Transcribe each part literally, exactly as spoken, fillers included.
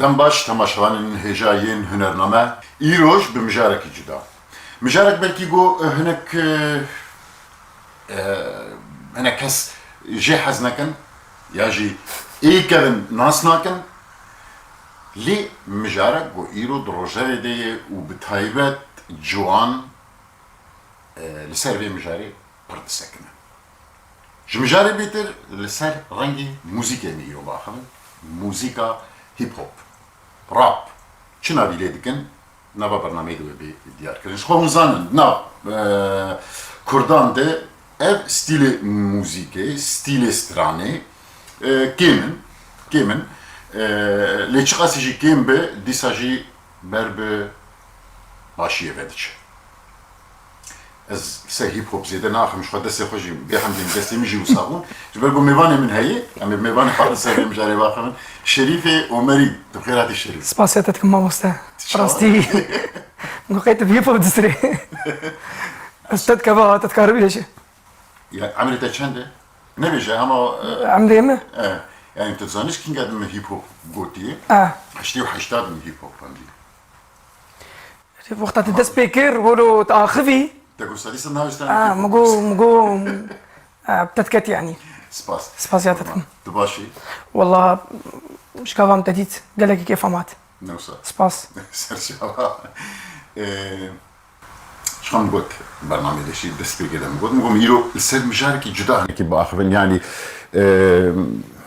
Dem baş temaşevanên hêja yên hunername. Îroj bi mijarekî cuda. Mijarek belkî ku hinek, e, e, hinek kes jê hez nekin ya jî ê kevin nas nakin. Lê mijarek ku îro di rojevê de ye û bi taybet ciwan, e, li ser vê mijarê pir disekine. Ji mijarê bêtir li ser rengê muzîkê em ê îro biaxivin. Muzîka hip hop, rap. Çi navî lê dikin? Nava bernameyê de wê bê diyarkirin. Ji xwe hûn zanin, di nav, e, Kurdan de ev stîlê muzîkê, stîlê stranê, e, kêm in. Kêm in. E, lê çiqasî jî kêm be, dîsa jî ber bi başiyê ve diçe. Ez ser hip hop zêde naxim, ji xwe destê xwe jî bêhemdî, destê min jî wisa bûn. Ji ber ku mêvanê min heye, em ê mêvanê xwe li ser vê mijarê biaxivin. Şerîfê Omerî, tu bi xêr hatî Şerîf. Spasiya te dikim mamoste. Çawa? Rastî. Min qey tu bi hip hop distirê. Ez te dikeva, te dikaribî bêje. Ya, emrê te çend e? Nebêje, hema, e, Emrê min? E, yani tu zanî ji kînga de min hip hop gotiye? E. Heştê û heşta de min hip hop xwendî. Wexta tu dest pê kir, wilo tu axivî. Te ku sedî sed navê ji te Ah, nekir. Min got, min got, eh, te diket yani. Spas. Spasiya te dikim. Tu baş î? Walla, ji gava min te dît, gelekî kêfa min hat. Ne wisa. Spas. Ser çava. Ee, ji xwe min got, bernameyê de jî dest pê kir de min got, min got, îro li ser mijarekî cuda hinekî biaxivin. Yani, ee,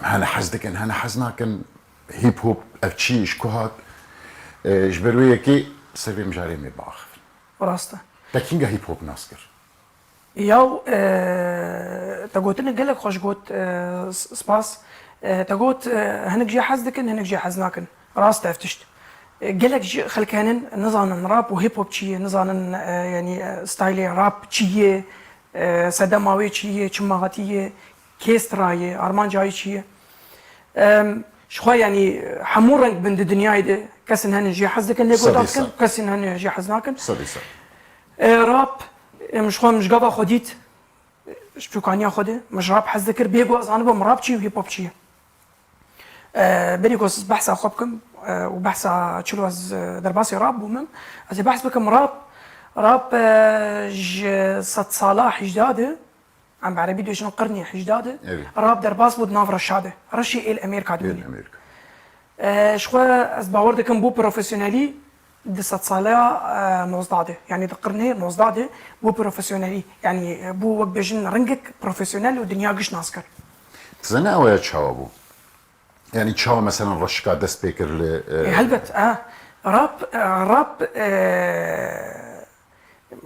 hene hez dikin, hene hez nakin. Hip hop, ev çi, ji ku hat? E, ji ber wê yekê ser vê mijarê em ê biaxivin. Rast e. Te kînga hip hop nas kir? Yaw, e, te gotinê gelek xweş got, e, s-, spas. E, te got, e, hinek jê hez dikin, hinek jê hez nakin. Rast e ev tişt. E, gelek ji xelk henin, nizanin rap û hip hop çi ye, nizanin, e, yani, e, stylê rap çi ye, e, sedema wê çi ye, çima hatiye, kê stiraye, armanca wê çi ye. Em, ji xwe, yanî, hemû reng bin di dinyayê de, kesên hene jê hez dikin, lê Sedî goda dikin, sed. Kesên hene jê hez nakin. Sedî sed. E, rap, em, ji xwe, min ji gava xwe dît, ji çûkaniya xwe de, min ji rap hez dikir, bêguh zanibim rap çi û hip hop çi ye. E, berî ku ez behsa xwe bikim, e, û behsa çilo ez, e, derbasî rap bûm, ez ê behs bikim rap, rap, e, ji sedsala hejda de, Em bi erebî dibêjin qirnê hejda de, Evet. Rap derbas bû di nav reşa de. Reşê êl Amerîka Êl dimîne. Amerîka. E, ji xwe ez bawer dikim bû profesyonelî di sedsaleya, e, nozdeh de. Yanî di qirnê nozdeh de bû profesyonelî. Yanî, e, bû wek bêjin ringek profesyonel û dinya giş nas kir. Tu zanî ew ya çawa bû? Yanî çawa mesela reşika dest pê kir li, e, E, helbet, e, rap, e, rap, e,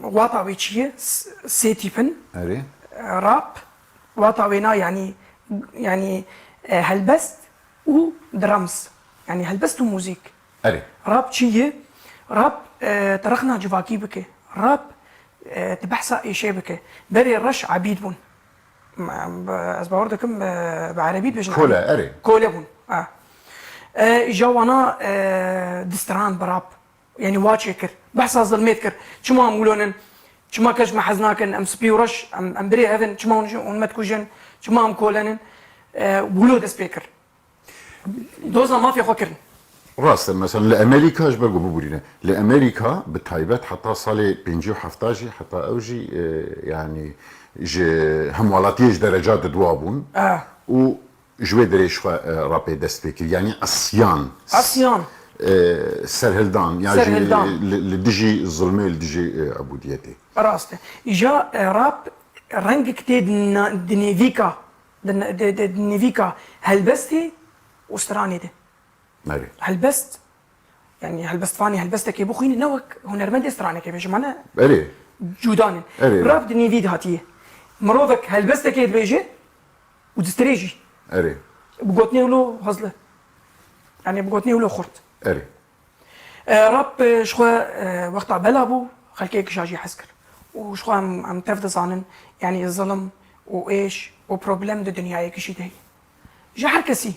Wata wê çi ye? S-, sê tîp in. Erê. Rap, wata wêna, yanî, yanî, e, helbest û drums. Yanî helbest û muzîk. Erê. Rap çi ye? Rap, e, tu rexna civakî bike. Rap, e, tu behsa êşê bike. Berê reş ebîd bûn. M-, b-, ez bawer dikim, e, bi erebî dibêjin Kole, ebîd. Erê. Kole bûn. Ha. E, îja wana, e, distiran bi rap. Yanî wa çêkir. Behsa zilmê dikir. Çima em wilo nin? Çima kes ji me hez nakin? Em spî û reş, em, em birê hev in. Çima hûn ji, hûn me dikujin? Çima em kolenin? E, wilo dest pê kir. Doza mafê xwe kirin. Rast e, mesela li Amerîka ji ber ku bibûrîne. Li Amerîka bi taybet heta salê pêncî û hefta jî, heta ew jî, e, yanî ji hemwelatiyê ji dereca di dua bûn. Ah. Û Ji wê derê ji xwe, e, rapê dest pê kir. Yanî isyan. Isyan. E, serhildan. Ya jî Serhildan. li, li dijî zulmê, li dijî, e, ebûdiyetê. Rast e. Îja, e, rap rengek tê di na-, di nêvîka, di ne-, di, di, di nêvîka helbestê û stranê de. Erê. Helbest, yanî helbestvanê helbestekê bixwîne, ne wek hunermendê stranekê bêje. Mane Erê. Cudan in. Erê. Rap di nêvî de hatiye. Mirovek helbestekê dibêje, û distirê jî. Erê. Bi gotinê wilo hizli. Yanî bi gotinê wilo xurt. Erê. E, rap, e, ji xwe, e, wexta bela bû, xelkê gişa jî hez kir. Û ji xwe em, em tev dizanin, yanî zilim û êş û problem di dinyayê gişî de heye. Ji her kesî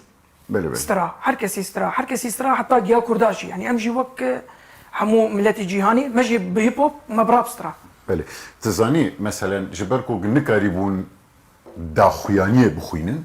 Belê, belê. stira, her kesî stira, her kesî stira, heta giya Kurda jî. Yanî em jî wek, e, hemû miletê cîhanê, me jî bi hip hop, me bi rap stira. Belê. Tu zanî, meselen, ji ber ku nikarîbûn daxuyaniyê bixwînin,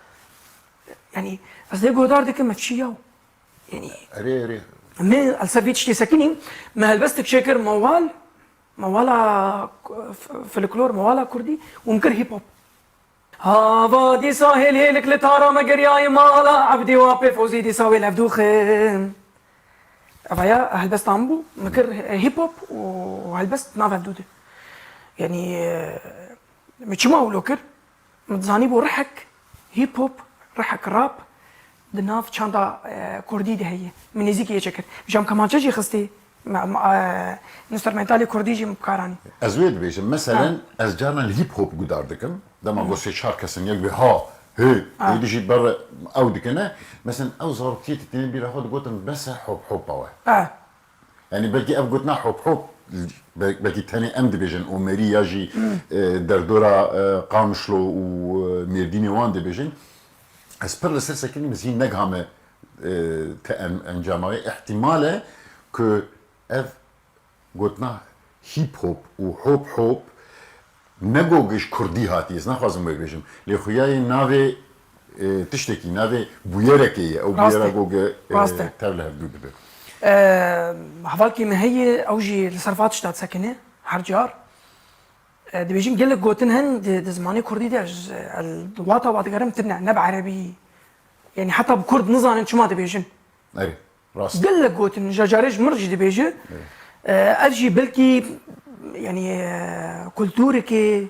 Yanî ez lê guhdar dikim ev çi ya. Yanî Erê erê. min el ser vê tiştê sekinî, min helbestik çêkir mewal, mewala k- f- folklor, mewala kurdî û min kir hip hop. Hava dîsa hêl hêlik li tara me geriyayê mala Ebdî wa pê Fozî dîsa wê levdûxim. Eva ya helbesta min bû, min kir hip hop û helbest nav hevdû de. Yanî e, min çima wilo kir? Min dizanîbû rihek hip hop, rihek rap di nav çanda e, kurdî de heye. Min nêzîkî yê çêkir. Ji em kemançe jî xistî, me- me- e, instrumentalê kurdî jî min bi kar anî. Ez wê dibêjim, meselen ez carnan li hip hop guhdar dikim. Dema ku sê çar kes in, yek bê ha Hê, Ha. êdî jî ber ew dikine. Mesela ew zaroktiyê tê têne bîra xwe digotin bes e hop hopa we. Ha. Yani belkî ev gotina hop hop, bel-, belkî tenê em dibêjin, Omerî ya jî, Hmm. e, derdora, e, Qamişlo û, e, Mêrdînê wan dibêjin. Ez pir li ser sekinî min zî negihame, e, te en-, encama wê. Îhtimal e ku ev gotina hîp hop û hop hop ne go ji kurdî hatiye, ez naxwazim wê bêjim. Lê xuyayê navê, e, tiştekî, navê bûyerekê ye. Ew Rast bûyera e. go ge, e, Rast e. tev li hevdû dibe. E, hevalkî me heye, ew jî li ser va tişta disekine her car. E, dibêjin gelek gotin hene di, di zimanê kurdî de, ez, e, wata wa digerim tune, ne bi erebî. Yani heta bi kurd nizanin çima dibêjin. Erê, rast. Gelek gotin, ja carê ji mir jî dibêje. Evet. E, ev jî belkî, yani, e, kultureke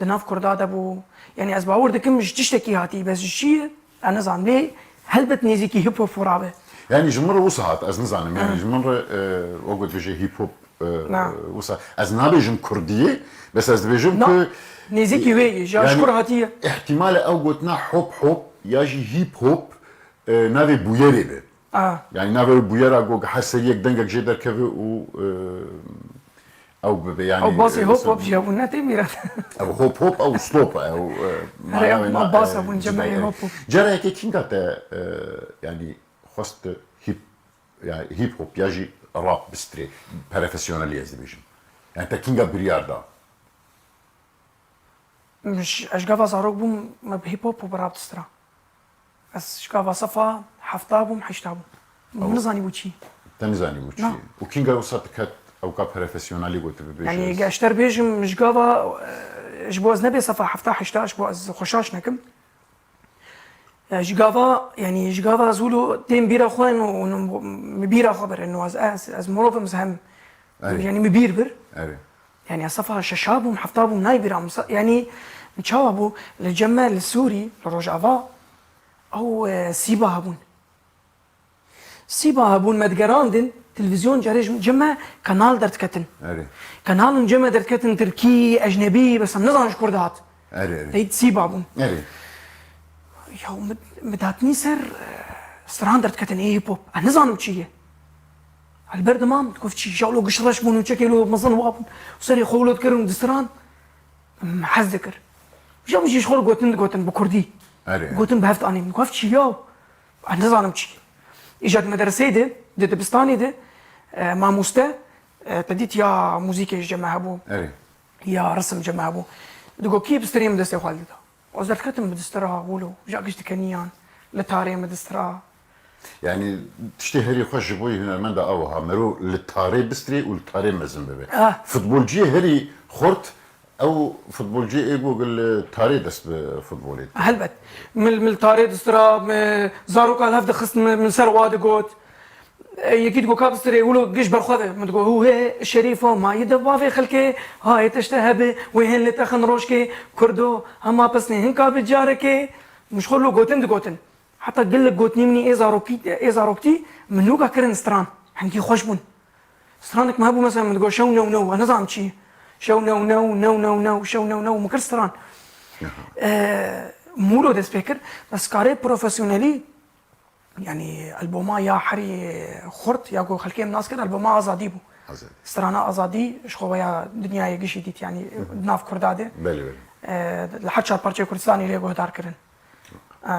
di nav kurda de bû. Yani ez bawer dikim ji tiştekî hatî, bes ji çi ye? Ez nizanim. Lê helbet nêzîkî hip hop rabe. Yani ji min re wisa hat, ez nizanim. Yani Hı. ji min re, e, o got bêje hip hop, e, Na. wisa. Ez nabêjim kurdiyê, bes ez dibêjim Na. ku Nêzîkî wê ye, ji yani kur hatiye. Ihtimale ew gotina hop hop ya jî hip hop, e, navê bûyerê be. A. Yani navê bûyera go her serî yek dengek jê derkeve û, e, ew bibe, yani, Ew basê e, hop hop jî hebû, ne tê mîrat. Ew hop hop, ew stop, ew, e, Here, mana wê ew na, bas e, hebûn, cemê cida ye. hop hop. Cara yekê kînga te, e, yani, xwest hip, yani, hip hop ya jî rap bistirê, profesyonelî ez dibêjim. Yani, te kînga biryar da? Min ji, ez ji gava zarok bûm, me bi hip hop û bi rap distira. Ez ji gava sefa hefta bûm, heşta bûm. Min Ew. nizanî bû çi. Te nizanî bû çi. Na. Û kînga wisa diket, ewka profesyonelî got bibêje Yani, ez. Geşter bêjim, ji gava, e, ji bo ez nebê sefa hefta, heşta, ji bo ez xwe şaş nekim. E, ji gava, yani, ji gava ez wilo tên bîra xwe û, û min bîra xwe bir, û ez, ez, ez mirovim, ez hem, Erê. yani, min bîr bir. Erê. Yani, ez sefa şeşa bûm, hefta bûm, nayê bîra min. Se-, yani, çawa bû? Li cem me, li Sûrî, li Rojava, ew, e, sîba hebûn. Sîba hebûn, me digerandin, televîzyon carê ji cem me kanal derdiketin. Erê. Kanalin cem me derdiketin, tirkî, ecnebî, bes em nizanin ji kur dihat. Erê, erê. Teyî sîba bûn. Erê. Ya, min, min datnî ser, e, stran derdiketin, ê hip hop. Ez nizanim çi ye. Li ber dimam, digot çi, ya lo giş reş bûn û çekê lo mezin wa bûn. Serê xwe wilo dikirin û distran. Em hez dikir. Ja min jî ji xwe re gotin digotin bi kurdî. Erê. Gotin bi hev tanî. Min got çi ya? Ez nizanim çi. Îja di medreseyê de, di dibistanê de, e, mamoste, e, te dît ya muzîkê ji cem me hebû. Erê. Ya resim cem me hebû. Digot kî bistirê min destê xwe dida. Ez derketim bi distira wilo, ja giş dikeniyan, li tarê min distira. Yani tiştê herî xweş ji bo yê hunermenda ew ha, mero li tarê bistrê û li tarê mezin bibe. Ah. Futbolciyê herî xurt, ew futbolciyê ê ku li tarê dest bi futbolê dike. Helbet. Min, min li tarê distira, min zaroka li hev dixist, min, min ser wa digot. E, yekî digo ka bistirê, wilo giş berxwe de. Min digo, hû hê, şerîfo, mayî de bavê xelkê, hayê teşte hebe, wê hên lê texin rojkê, kurdo, hema pesnê hinka bi carekê. Min ji xwe lo gotin digotin. Heta gelek gotinê min ê zarokî, ê zaroktî, min nûka kirin stran. Hingî xweş bûn. Stranek min hebû, mesela, min digo, şew new new, ez nizanim çi. Şew new new, new new new, şew new new, min kir stran. Aha. E, mûro dest pê kir. Bes karê profesyonelî, Yani, alboma ya herî xurt, ya ku xelkê min nas kir, alboma Azadî bû. Azadî. Strana Azadî, ji xwe ya dinyayê gişî dît, yani, Hı hı. di nav Kurda de. Belê, belê. E, li her çar parçeyê Kurdistanê lê guhdar kirin. E.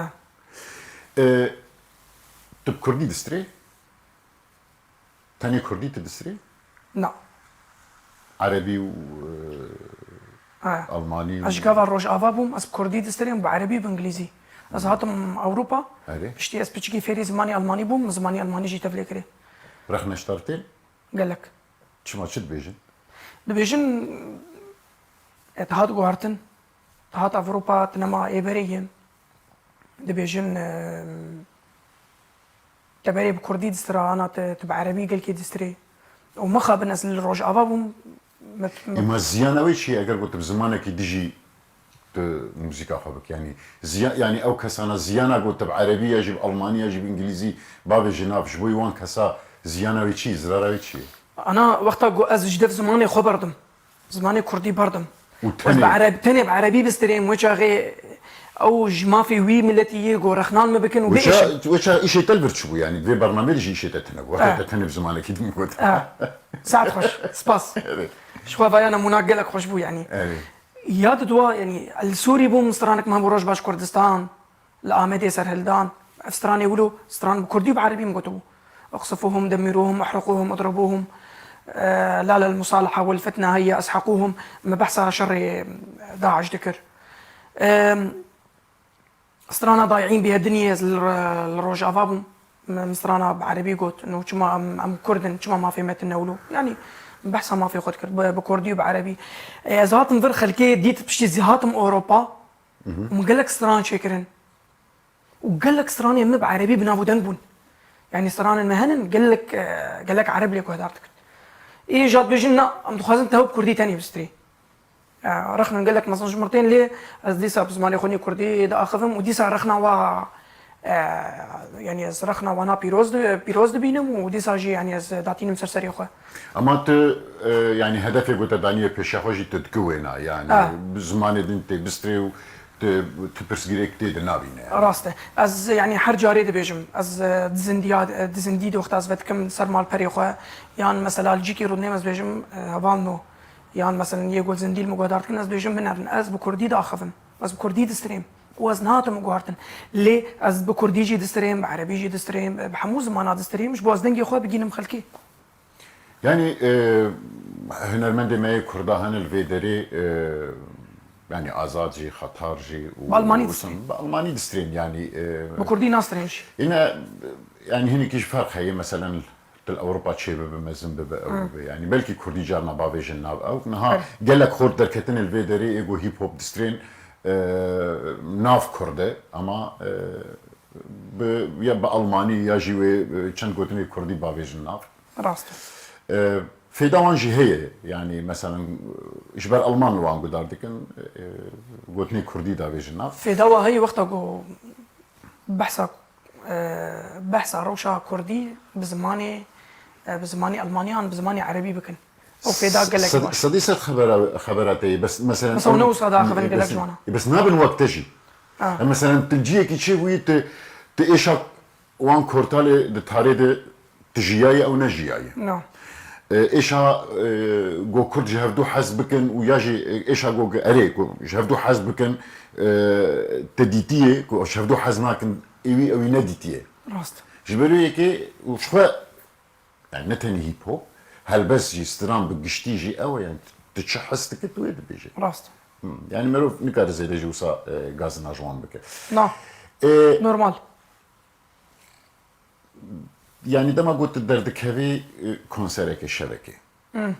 E, tu bi Kurdî distirê? Tenê Kurdî tu disirî? Na. Erebî û, e, Ha. Almanî û Ez ji gava Rojava bûm, ez bi Kurdî distirîm, bi Erebî, bi Îngilîzî. Ez hatim Ewropa, Erê. piştî ez piçikî fêrî zimanê Almanî bûm, min zimanê Almanî jî tevlê kirê. Rexne ji te re tên? Gelek. Çima, çi dibêjin? Dibêjin, e, te hat guhartin, te hat Ewropa, tu nema ê berê yê. Dibêjin, e, te berê bi kurdî distira, ana te, tu bi erebî gelkî distirê. Û mixabin ez li Rojava bûm, me, me Ema ziyana wê çi ye eger got bi zimanekî dijî tu muzîka xwe bikî? Yanî ziya-, yanî ew kesana ziyana got bi erebî ya jî, bi almanî ya jî, bi îngilîzî bavêje nav, ji bo wan kesa ziyana wê çi ye, zirara wê çi ye? Ana wexta ku ez ji dev zimanê xwe berdim, zimanê kurdî berdim. Û Ez bi tenê ereb-, tenê bi erebî bistirêm, wê çaxê Ew ji mafê wî miletî yê ku rexnan min bikin û bê Weça, weça îşê te li vir çi bû? Yani vê bernameyê de jî îşê te tune bû. Wexta Eh. te tenê bi zimanekî din got. Eh. Saet xweş. Spas. Evet. Ji xwe vaya nemûna gelek xweş bû yani. Evet. Ya di dua yani li Sûrî bûm, stranek me hebû Rojbaş Kurdistan, li Amedê serhildan. Ev stranê wilo stran bi kurdî û bi erebî min gotibû. اقصفوهم، دمروهم، احرقوهم، اضربوهم، eh, لا للمصالحة والفتنة، هيا اسحقوهم. Me behsa şerê DAIŞ dikir. Em, Strana ضايعين بها الدنيا ez li, li Rojava bûm. Min strana bi erebî got. No, çima em, em kurd in, çima mafê me tune wilo? Yani behsa mafê xwe dikir. Bi, bi kurdî û bi erebî. E, ez hatim vir xelkê dît piştî zî hatim Ewropa. Û min gelek stran çêkirin. Û gelek stranên min bi erebî bi nav û deng bûn. Yani stranên me henin gelek, e, gelek ereb lê guhdar dikin. Ê jî dibêjin na, em dixwazin tev bi kurdî tenê bistrê. E, rexnin gelek mezin ji min tên lê ez dîsa bi zimanê xwe nê kurdî diaxivim û dîsa rexna wa, e, yani ez rexna wana pîroz di-, pîroz dibînim û dîsa jî yani ez datînim ser serê xwe. Ama tu, e, yani hedefê ku te daniye pêşiya xwe jî tu dikî wêna, yani Ha. bi zimanê din tê bistrê û tu, tu pirsgirêk tê de nabîne. Rast e. Ez yani her carê dibêjim, ez, e, di zindiya, di zindî de wexta ez vedikim ser malperê xwe, yan mesela li cîkî rûdinêm ez dibêjim, e, hevalno, yan mesela yê ku zindî li min guhdar dikin, ez dibêjim binerin, ez bi kurdî diaxivim, ez bi kurdî distirêm û ez nehatim guhartin. Lê ez bi kurdî jî distirêm, bi erebî jî distirêm, bi hemû zimana distirêm, ji bo ez dengê xwe bigînim xelkê. Yani, e, hunermendê me yê Kurda hene li vê derê, e, yani Azad jî, Xatar jî û Bi Almanî û distrên. Bi Almanî distrên yani, e, Bi Kurdî nastrên jî. Yine, yani hinekî ji ferq heye, meselen tu li Ewropa çê bibe, mezin bibe, ew Hı. bibe. Yani belkî Kurdî carna bavêjin nav ew. Niha Evet. gelek xort derketin li vê derê ê ku hip hop distrên, e, nav Kurd e, ama, e, bi, ya bi Almanî ya jî wê, e, çend gotinê Kurdî bavêjin nav. Rast e. E, fêda wan jî heye. Yani, meselen, ji ber Alman li wan guhdar dikin, e, gotinê Kurdî davêjin nav. Fêda wa heye wexta ku behsa, e, behsa rewşa Kurdî bi zimanê, e, bi zimanê Almaniyan, bi zimanê Erebî bikin. Ew fêda gelek Se-, baş. Sedî sed xebera, xebera te ye. Bes, meselen, Mesela ew ne wisa daxivin e, gelek bes, ciwana. e, bes nabin wek te jî. Ha. E, meselen, tu ciyekî çêbûyî, tu, tu êşa wan Kortalê di tarê de tu jiyaye ew nejiyaye. No. E, êşa, e, go Kurd ji hevdu hez bikin û ya jî, e, êşa go ge-, erê, go ji hevdu hez bikin, e, te dîtiye, ku ji hevdu hez nakin, ewî, ewî nedîtiye. Rast. Ji ber wê yekê û ji xwe, yani ne tenê hip hop, helbest jî, stran bi giştî jî ew e, yani tu çi hes dikî, tu wê dibêjî. Rast. Hmm, yani merov nikare zêde jî wisa, e, gazina ji wan bike. Na. E, Normal. Yani dema got tu derdikevî, e, konsereke şevekê. Hmm.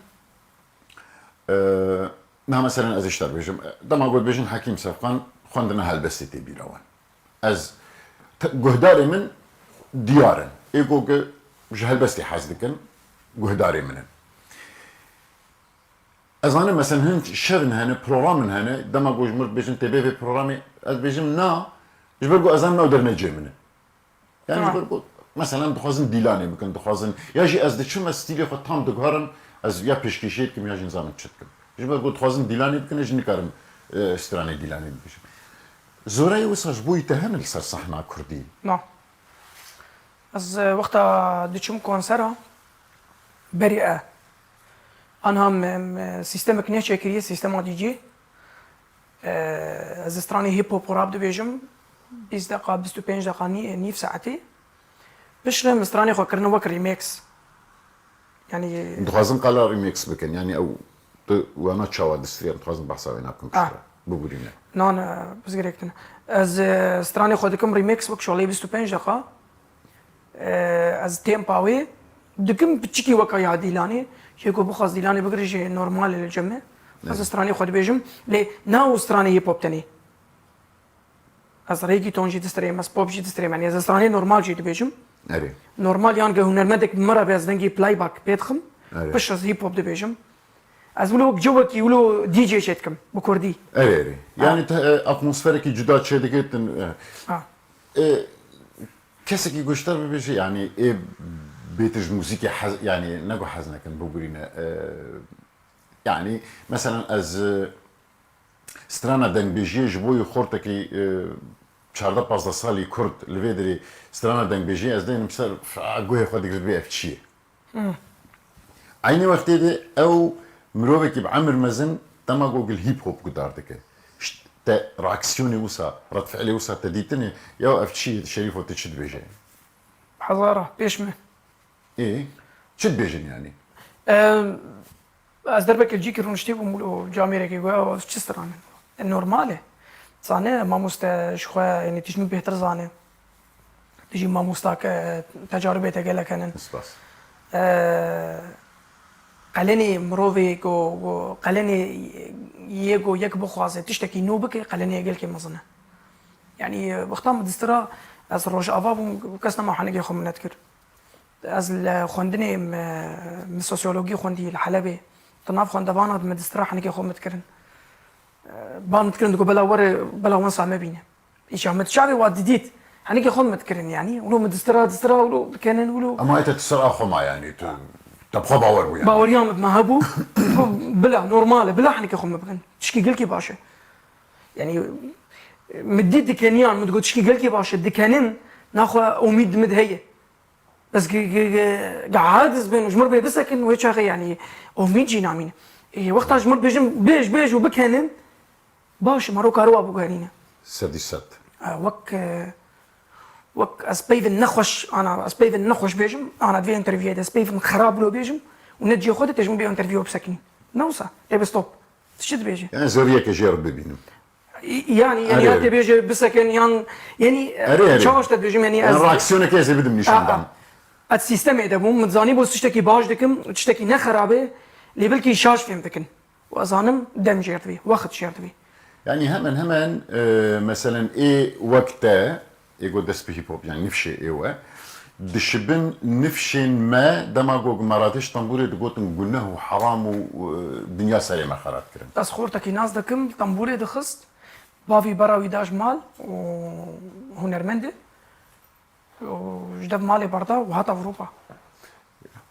E, niha meselen ez ê ji te re bêjim, e, dema got bêjin Hekîm Sefqan xwendina helbestê tê bîra wan. Ez te-, guhdarê min diyar in. Ê ku ji helbestê hez dikin, guhdarê min in. Ez zanim, mesela, hin şevin hene, programin hene, dema ku ji mir dibêjin tê bê vê programê, ez dibêjim na, ji ber ku ez zanim ew derneciyê min e. Yani Tamam. ji ber ku, mesela, dixwazin dîlanê bikin, dixwazin, ya jî ez diçim, ez stîlê xwe tam diguherim, ez ya pêşkêşiyê dikim, ya jî nizanim çi dikim. Ji ber ku dixwazin dîlanê bikin, ez jî nikarim, e, stranê dîlanê bibêjim. Zorayê wisa ji bo te hene li ser sahna kurdî? Na. Ez, e, wexta diçim konsera, berî e. Anha me, me sîstemek neçêkiriye, sîstema D J. E, ez stranê hip hop rap dibêjim, bîst deqa, bîst û pênc deqa, nî-, nîv saetê. Piştre min stranê xwe kirine wek remix. Yani Dixwazin qala remix bikin, yani ew tu wana çawa distriyan, dixwazin behsa wê nakin Ah. piştre. Bibûrîne. Na, ne, pirsgirêk tune. Ez, e, stranê xwe dikim remix wek şolê bîst û pênc deqa. E, ez tempa wê dikim piçikî weka ya dîlanê. Kê ku bixwaz dîlanê bigire jî normal e li cem me. Ez Evet. stranê xwe dibêjim. Lê na û stranê hip hop tenê. Ez reggaeton jî distrêm, ez pop jî distrêm. Yani ez stranê normal jî dibêjim. Erê. Normal yan ge hunermendek bi min re be ez dengê playback pê dixim. Erê. Piş ez hip hop dibêjim. Ez wilo cewekî, wilo D J çê dikim bi kurdî. Erê, erê. Ha. Yani te, e, atmosferekî cuda çêdike, tu, e, Ha. e, kesekî goşdar bibêje, yani ê bêtir ji muzîkê hez, yani ne ku hez nekin, bibûrîne, e, yani, meselen, ez, e, Strana dengbêjiyê ji bo yê xortekî, e, çardeh pazdeh salî kurd li vê derê strana dengbêjiyê ez deynim ser, a, guhê xwe digirt bê ev çi ye? Eynî wextê de ew mirovekî bi emir mezin dema ku gil hîp hop gudar dike. Ş-, te reaksiyonê wisa, redfiilê wisa te dîtine, ya ev çi ye Şerîfo tu çi dibêje? Hezara, pêş me. Ê, çi dibêjin yanî? Em, Ez derbekê li cîkî rûniştî bûm û camêrekê got, "Ew çi stran in?" E, normal e. Zane, mamoste ji xwe, yanî tijî min bêhtir zane. Tijî mamostake tecaribê te gelek henin. Spas. E, qelenê mirovê ku, ku qelenê yê ku yek bixwaze tiştekî nû bike, qelenê yê gelkê mezin e. Yanî, wexta min distira, ez Rojava bûm, kes nema henekê xwe min nedikir. Ez li xwendinê me, min sosyologî xwendî li Helebê. Di nav xwendevana de me distira henekê xwe min dikirin. Ba min dikirin digo bela were, bela wensa me bîne. Îşa min çavê wa didît. Henekê xwe min dikirin yanî. Wilo min distira, distira, wilo dikenin, wilo. Ama ete tu ser a xwe ma yanî tu te bi xwe bawer bû yanî. Baweriya min bi me hebû. Bila, normal e. Bila henekê xwe min bikin. Tişkî gelkî baş e. Yanî min dît dikeniyan, min digot tişkî gelkî baş e. Dikenin, naxwe umîd min heye. Bes ge-, ge-, ge-, ge-, aciz bin û ji mir bê bisekin wê çaxê, yanî, umîd jî namîne. Ê, wexta ji mir bêjim, bêj, bêj û bikenin, baş e, mero karo wa biguherîne. Sedî sed. E, wek, e, wek ez peyvên nexweş, ana, ez peyvên nexweş bêjim, ana, di vê interviyê de ez peyvên xerab wilo bêjim û ne cihê xwe de tê ji min bê interviyê bisekinî. Ne wisa, tê bi stop. Tu çi dibêjî? Yani zerriyeke jê re bibînim. Yanî, yanî Erê, ya erê. Tê bêje bisekin, yan, yanî, Erê, erê. Çawa ji te dibêjim, yanî, yani ez reaksiyonekê ez ê bidim nîşan dam. Ez sîstemê de bûm, min zanî bo tiştekî baş dikim, tiştekî ne xerab e, lê belkî şaş fêm dikin. Û ez zanim dem jêr dibî, wext jêr dibî. Yani hemen hemen, e, meselen ê wek te, ê got dest bi hip hop, yani nifşê ê we, dişibin nifşên me dema got me ratêş tembûrê digotin guneh û heram û, e, dinya serê me xera dikirin. Ez xortekî nas dikim, tembûrê dixist, bavî bera wî da ji mal û hunermend e. Û ji dev malê berda û hata Ewropa.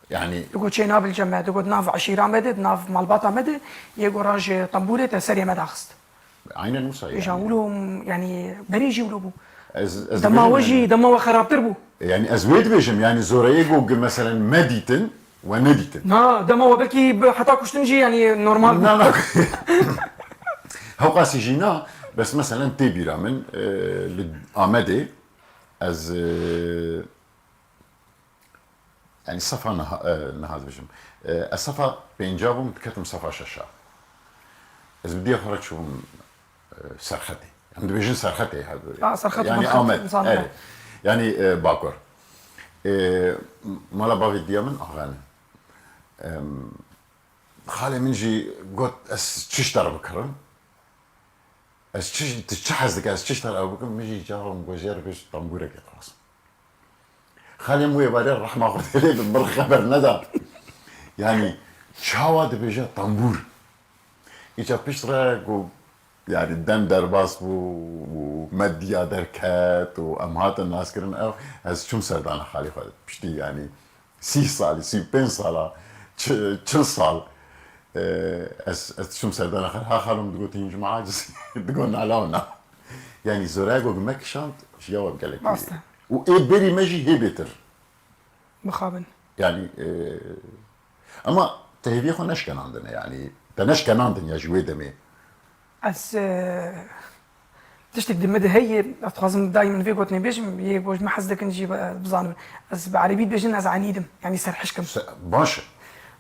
Yani. Digot çê nabilce me, digot nav eşîra me de, nav malbata me de, yê gora ji tembûrê te serê me daxist. Aynen wisa yani. Îja wilo, yani, berê jî wilo bû. Ez, ez Dema we dibêjim jî, yani. Dema we xerabtir bû. Yani ez wê dibêjim, yani zoreyê got, meselen me dîtin, we nedîtin. Na, dema we belkî bi heta kuştin jî, yani, normal bû. Na, na. Hewqasî jî na, bes meselen tê bîra min, e, li Amedê, ez, e, yani sefa niha, e, niha dibêjim. E, ez sefa pênca bûm, diketim sefa şeşa. Ez bi diya xwe re çûbûm, e, serxetê. Em dibêjin serxetê. Ha, serxet yani Amed. Erê. Yani, e, Bakur. E, mala bavê diya min axenin. Em, xalê min jî got, ez çi ji te re bikirim? Ez çi, tu çi hez dike, ez çi ji te re ew bikim? Min jî cavab min got, jê re bêj tembûrekê dixwazim. Xalê min wê barê rehma Xwedê lê be, min xeber neda. Yani, çawa dibêje tembûr? Îca pişt re ku, yani, dem derbas bû û medya derket û em hatin naskirin ev, ez çûm serdana xalê xwe. Piştî, yani, sî salî, sî û pênc sala, çi-, çil sal, e, ez, ez diçûm serdana xwe, ha xalo min digot, hîn ji me aciz, digot, na, law na. Yani, zoraya ku me kişand, ji ya we bi gelekî. Rast e. Û ê berî me jî hê bêtir. Mixabin. Yani, e, ama te hêviyê xwe neşkenandine, yani, te neşkenandin ya ji wê demê. Ez, e, tiştek di min de heye, ez dixwazim daîm vê gotinê bêjim, yê ku ji me hez dikin jî, e, bizanin. Ez bi erebî dibêjin, ez enîd im, yanî serhişk im. Se-, baş e.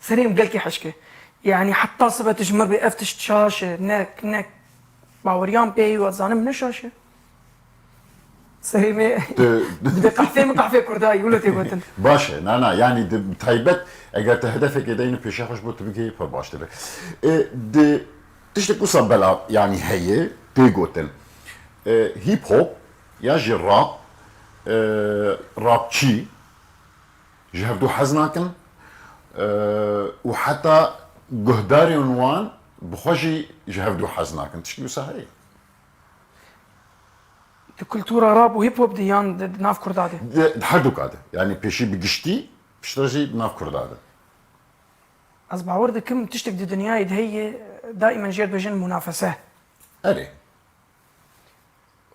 Serê min gelkî hişk e. Yanî heta sibe tu ji min re bê ev tişt şaş e, ne, ne baweriyan pê ye, ez zanim ne şaş e. Serê me Tu- dibe qehfê min qehfê kurdayî, wilo tê gotin. Baş e, na, na, yanî di taybet eger te hedefekê de yînî pêşiya xwe ji bo tu bigihî, pir baş dibe. E, di tiştek wisa bela, yanî heye, tê gotin. E, hip hop, ya jî rap, e, rapçî, ji hevdû hez nakin, e, û heta guhdarên wan bi xwe jî ji hevdû hez nakin. Tiştî wisa heye? Di kultura rap û hip hop de yan di, di nav kurda de? Di, di her duka de. Yanî pêşî bi giştî, piştre jî di nav kurda de. Ez bawer dikim tiştek di dinyayê de heye, daîmen jê re dibêjin munafese. Erê.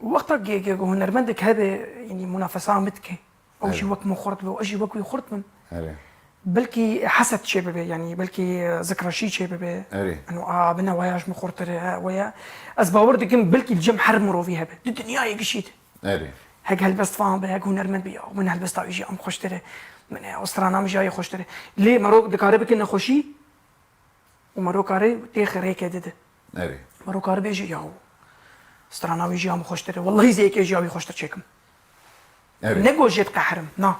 Wexta ge- ge- hunermendek hebe, yanî munafesa min dike. Ew jî wek min xurt be û ez jî wek wî xurt bim. Erê. Belkî heset çê bibe, yanî belkî zikreşî çê bibe. Erê. Eno a bine waya ji min xurtir e, waya. Ez bawer dikim belkî li cem her mirovî hebe. Di dinyayê gişî de. Erê. Hek helbestvan be, hek hunermend be, ya min helbesta wî jî am xweştir e. Min e, strana min jî ya xweştir e. Lê mero dikare bike nexweşî û mero kare têxe rêke dide. Erê. Mero kare bêje ya strana wî jî ya min xweştir e. Wellahî zêkê jî ya wî xweştir çêkim. Erê. Ne go jê diqeherim, na.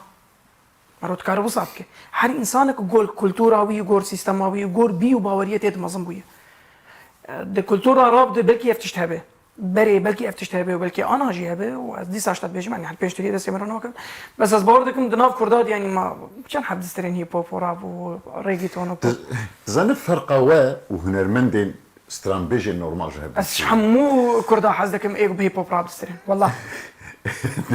Mero dikare wisa bike. Her însanek gol kultura wî, gor sîstema wî, gor bî û baweriyê tê de mezin bûye. Di kultura rab de belkî ev tişt hebe. Berê belkî ev tişt hebe û belkî ana jî hebe û ez dîsa ji te dibêjim, yanî hel pêştirî destê min re nakim. Bes ez bawer dikim di nav Kurda de, yanî ma çend heb distirên hip hop û rap û reggaeton û pop. Dizanî ferqa we û hunermendên stranbêjên normal ji hev Ez ji hemû Kurda hez dikim ê ku bi hip hop rap distirên. Wallah.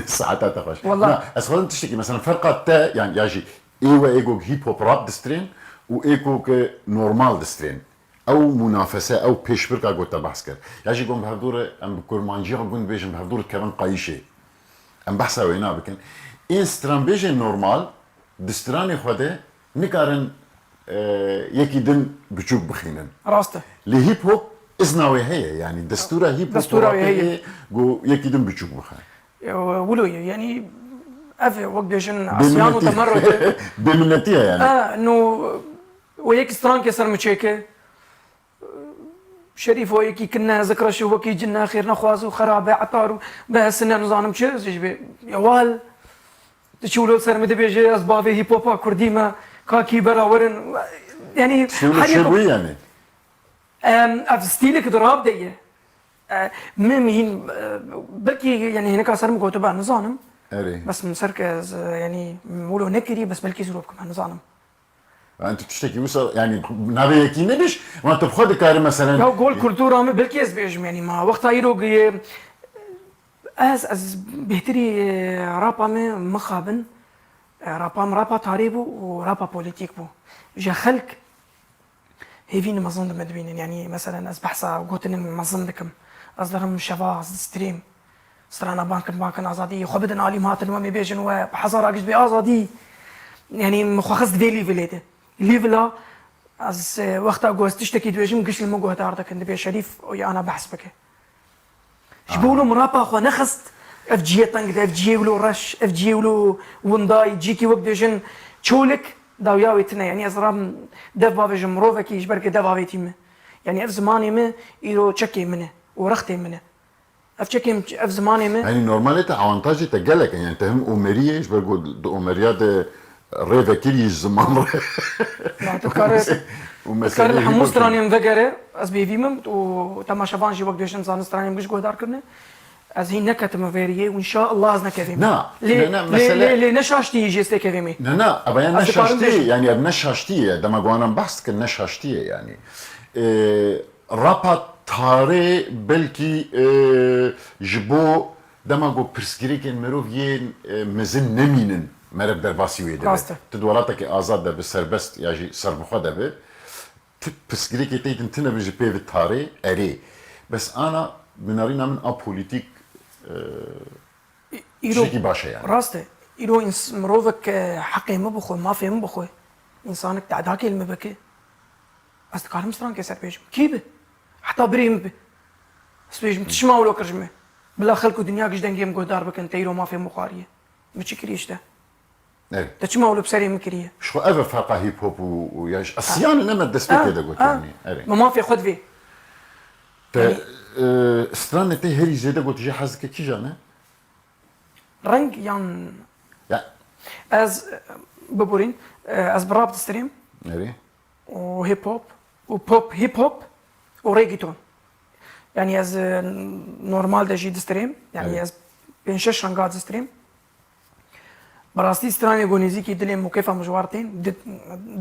Saeta te xweş. Wallah. Na, ez xwazim tiştekî, mesela ferqa te, yani ya jî ê we ê ku hip hop rap distirên û ê ku ki normal distirên. Ew munafese, ew pêşbirka ku te behs kir. Ya jî gon bi hevdû re, em bi kurmanciya gund bêjin, bi hevdû re dikevin qayîşê. Em behsa wêna bikin. Ên stranbêjên normal, di stranê xwe de nikarin, e, yekî din biçûk bixînin. Rast e. Lê hip hop izna wê heye, yani destûra hip hop Destûra wê heye. Ku yekî din biçûk bixe. Wilo ye, yanî ev wek bêjin asiyan û temerrû. Bêminetî ye yani. A, no, o yek strankê ser mi çêke. Şerîf o yekî kinne, zikreşî wekî cinne, xêrnexwaz û xerabe, etar û behesine nizanim çi, ez jî bê, ya wal, tu çi wilo ser mi dibêje, ez bavê hip hopa kurdî me, kakî bera werin, yanî, Şêwlo her yek- şêwî yani. Em, ev stîlek di rap de ye. E, min hîn, e, belkî, yanî, hinika ser min gotibe, nizanim. Erê. Bes min ser ke ez, e, yanî, wilo nekirî, bes belkî zirop kime, nizanim. Yani tu tiştekî wisa, yani navê yekî nebêj, ama tu bi xwe dikare meselen. Ya gol kultura me belkî ez bêjim, yanî, ma wexta îro giye, ez, ez bêhtirî, e, rapa me mixabin, e, rapa me rapa tarî bû û rapa polîtîk bû. Ji xelk hêvî mezin di me dibînin. Yanî, meselen, ez behsa gotinên mezin dikim. Ez dirim şeva, ez distrêm. Strana bankin, bankin azadî. Xwe bidin alî, hatin we, me bêjin we, bi hezara giş bê azadî. Yanî, min xwe xist vê lîvilê de. Lîvila, ez, e, wexta ku ez tiştekî dibêjim, giş li min guhdar dikin. Dibê Şerîf, o ana behs bike. Ji bo wilo min rapa xwe nexist, ev cihê teng de, ev cihê wilo reş, ev cihê wilo windayî, cîkî wek dibêjin çolik, dawiya wê tune. Yanî ez rabim dev bavêjim mirovekî ji ber ke dev avêtî me. Yanî ev zimanê me îro çekê min e û rextê min e. Ev çekê min, ev zimanê me. Yani normalê te awantajê te gelek e. Yani te him Omerî ye, ji ber ku di Omeriya de rê vekirî ji ziman re. Ya, tu dikare, û dikare li meseleyê hemû hîn stranên vegere, ez bêvî min û temaşevan jî wek dibêjin zanin stranên min giş guhdar kirine. Ez hîn neketime vê riyê û înşallah ez nekevî. Na, Lê, ne, ne, lê, mesele- lê, lê ne şaştî jê stêkevê me. Ne, ne, eva ya ne Ez dikarim şaştî, bêjim. Yani ev ne şaştî ye. Dema ku anan behs dikin ne şaştî ye yani. Ee, rapa tarê belkî, e, ji bo dema ku pirsgirêkên mirov yên, e, mezin nemînin, meriv derbasî wê dibe. Rast e. Tu di welatekî azad de bi serbest ya jî serbixwe de bi. Tu pirsgirêkê tê din tune bin ji pê ve tarê, erê. Bes ana binarîna min a polîtîk, e, Îro, tiştekî baş e yani. Rast e. Îro ins-, mirovek, e, heqê min bixwe, mafê min bixwe. Însanek tedakê li min bike. Ez dikarim strankê ser bêjim. Kî bi? Heta birê min bi. Ez bêjim, tu çima wilo kir ji me? Bila xelk û dinya giş dengê min guhdar bikin, te îro mafê min xwariye. Min çi kiriye ji te? Evet. Te çima wilo bi serê min kiriye? Ji xwe ev e ferqa hip hop û, û ya ji asiyan ne me destpêkê de got yani. Evet. Min mafê xwe divê. Te, e, stranê te herî zêde gotî jê hez dike kîjan e? Reng yan. Ya. Ez, e, biborîn, e, ez bi rap distrêm. Erê. Û hip hop. Û pop, hip hop. Û reggaeton. Yani ez, e, normal de jî distrêm. Yani Evet. Ez pênc şeş ranga distrêm. Bi rastî stranê ku nêzîkî dilê min û kêfa min ji war tên, di,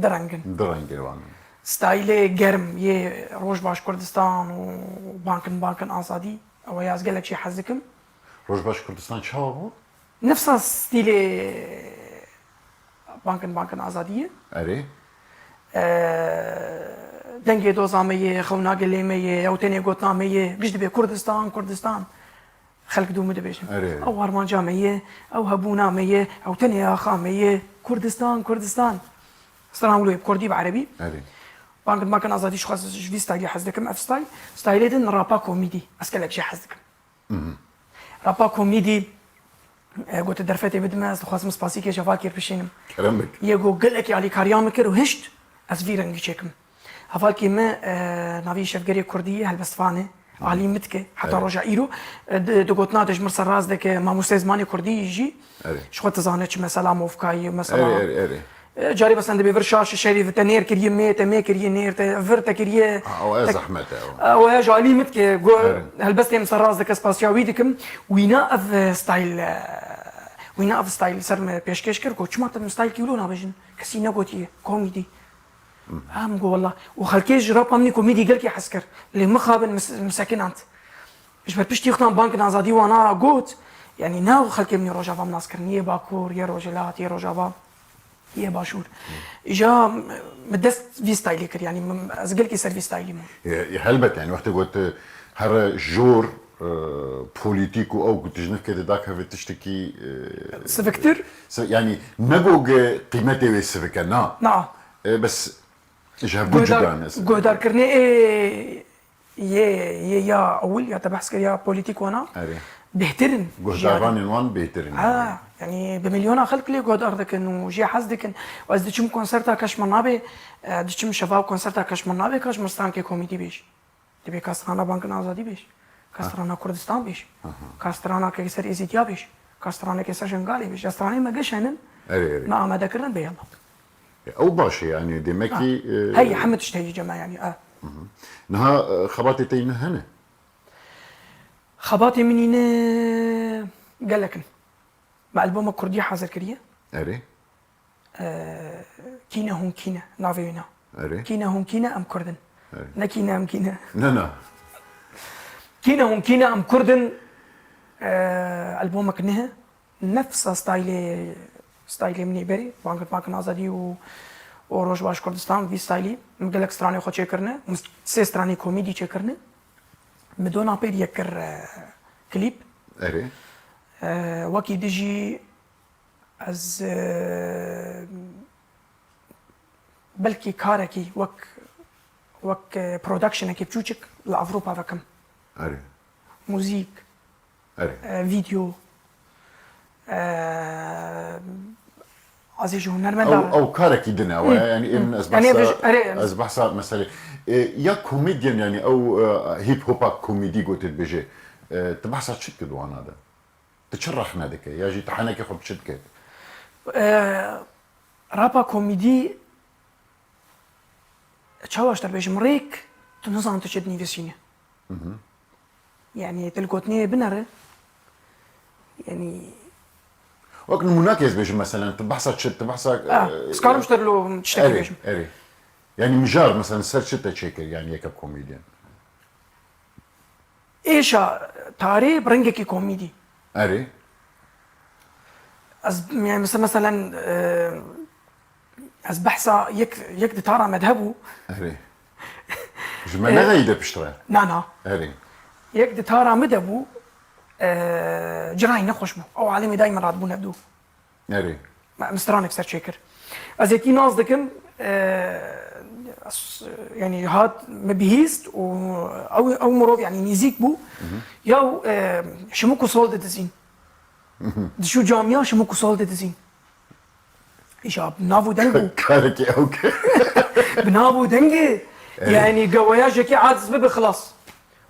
di reng in. Di rengê wan. Stayîlê germ yê Rojbaş Kurdistan û bankin bankin azadî, ew ya ez gelek jê hez dikim. Rojbaş Kurdistan çawa bû? Nefsa stîlê bankin bankin azadî ye. Erê. Ee, Dengê doza me ye, xewna gelê me ye, ew tenê gotina me ye. Giş dibê Kurdistan, Kurdistan. Xelk dû min dibêjin. Erê. Ew armanca me ye, ew hebûna me ye, ew tenê axa me ye. Kurdistan, Kurdistan. Stran wilo bi kurdî, bi erebî. Erê. Bangin makin azadî, ji xwe ji vî stylî hez dikim. Ev style, stylê din rapa komîdî. Ez gelek jê hez dikim. Rapa komîdî, e, gote derfetê bidime, ez dixwazim spasîkê ji hevalkê bişînim. Kerem bik. Yê got gelekî alîkariya min kir û hişt ez vî rengî çêkim. Hevalkê min, e, navî şevgerê kurdî ye, helbestvan e. Alî min dike, heta Evet. roja îro, e, di, di gotina de ji min ser rast dike, mamosteyê zimanê kurdî jî. Evet. Ji xwe dizane çi mesela movka ye, mesela. Erê, erê, erê. E, carê mesela dibê vir şaş şerî te nêr kiriye mê, te mê kiriye nêr, te vir te kiriye. Ha, ew e te zehmet e, ew. Ew e ji alî min dike, go-, Evet. helbestê min ser rast dike, spasiya wî dikim. Wîna ev, e, style, e, wîna ev style ser me pêşkêş kir, got, "Çima te min style kî wilo nabêjin?" Kesî negotiye, komîdî. Em got, "Wela." Û xelkê ji rapa min komîdî gelkî hez kir. Lê mixabin, min s-, min sekinand. Ji ber piştî xwe bangin azadî wana got, yanî ne xelkê min ê Rojava min nas kirin, yê Bakur, yê Rojhilat, yê Rojava, yê Başûr. Îja min dest vî stylî kir, yanî min, ez gelkî ser vî stylî bûm. E, e, helbet, yanî wextê got, e, here jor, e, polîtîk û ew ku tu ji nivkê de dakeve tiştekî, e, Siviktir? si-, yanî ne got ge qîmetê wê sivik e, na. Na. E, bes ji hev Guhdar, cuda ne. Guhdarkirinê ê yê, yê ya ewil ya te behs kir ya polîtîk wana Erê. bêhtir in. Guhdarvanên wan bêhtir in. Ha, yanî bi milyona xelk lê guhdar dikin û jê hez dikin. Û ez diçim konserta keş min nabe, e, diçim şeva konserta keş min nabe, ka ji min strankê komîdî bêj. Dibê ka strana Bangin Azadî bêj. Ka strana Kurdistan bêj. Ka stranakê ser Êzîdiya bêj. Ka stranekê ser Şengalê bêj. Ya stranê me geş henin. Erê, erê. Me amade kirin bê yallah. E, ew baş e, yanî, demekî, Ha. e, Hey, hemî tişt heyî cema, yanî, e. Niha, e, xebatê te yî ne hene? Xebatê min yî ne gelek in. Me alboma kurdî hazir kiriye. Erê. E, Kîne hûn kîne, navê wî na. Erê. Kîne hûn kîne, em kurd in. Erê. Ne kîne em kîne. Ne, ne. Kîne hûn kîne, em kurd in. E, albomek nihe. Nefsa staylê, staylê min ê berê, Bangir Bangin Azadî û, û Roj Baş Kurdistan, vî staylî. Min gelek stranê xwe çêkirine. Min sê stranê komîdî çêkirine. Min dona pêr yek kir, e, klîp. Erê. E, wekî dijî ez, e, belkî karekî wek, wek, e, productionekî biçûçik li Ewropa vekim. Erê. Muzîk, Erê. e, vîdeo, e, ez ê ji hunermenda Ew, ew karekî din e, ew e, yanî ê min ez Yanî behsa, vij-, erê. ez behsa meselê. E, ya komedyen, yanî ew, e, hip hopa komedî gotê dibêje. E, tu behsa çi dikî di wana de? Tu çi rexne dike? Ya jî tu henekê xwe bi çi dike? E, rapa komîdî, çawa ji te bêjim, rêk tu nizan tu çi dinivîsîne. Yanî tu li gotinê binere. Yanî Wek nimûnakê ez bêjim, meselen, tu behsa çi, tu behsa, Ah, e, ez karim ji te lo tiştekî erê, bêjim. Erê. Yanî mijar, meselen, ser çi te çêkir, yanî yeke komedyen? Êşa tarê bi rengekî komîdî. Erê. Ez, yani, mesela, meselen, e, ez behsa yek, yek ditara me de hebû. Erê. Ji me E, nexeyî de piştre. Na, na. Erê. Yek ditara me de bû, e, cirayî nexweş bû. Ew alemê dayî min radibû nebdû. Erê. Me, em stranek ser çêkir. Ez yekî nas dikim, e, ez, yani, hat me bihîst û ew, ew mirov, yani, nîzîk bû. Ya, e, şimik û sol didizîn. Dişû camiya şimik û sol didizîn. Îja bi nav û deng bû. Karekî ew ke. Bi nav û dengê. Evet. Yani, gewaya jekî aciz bibe xilas.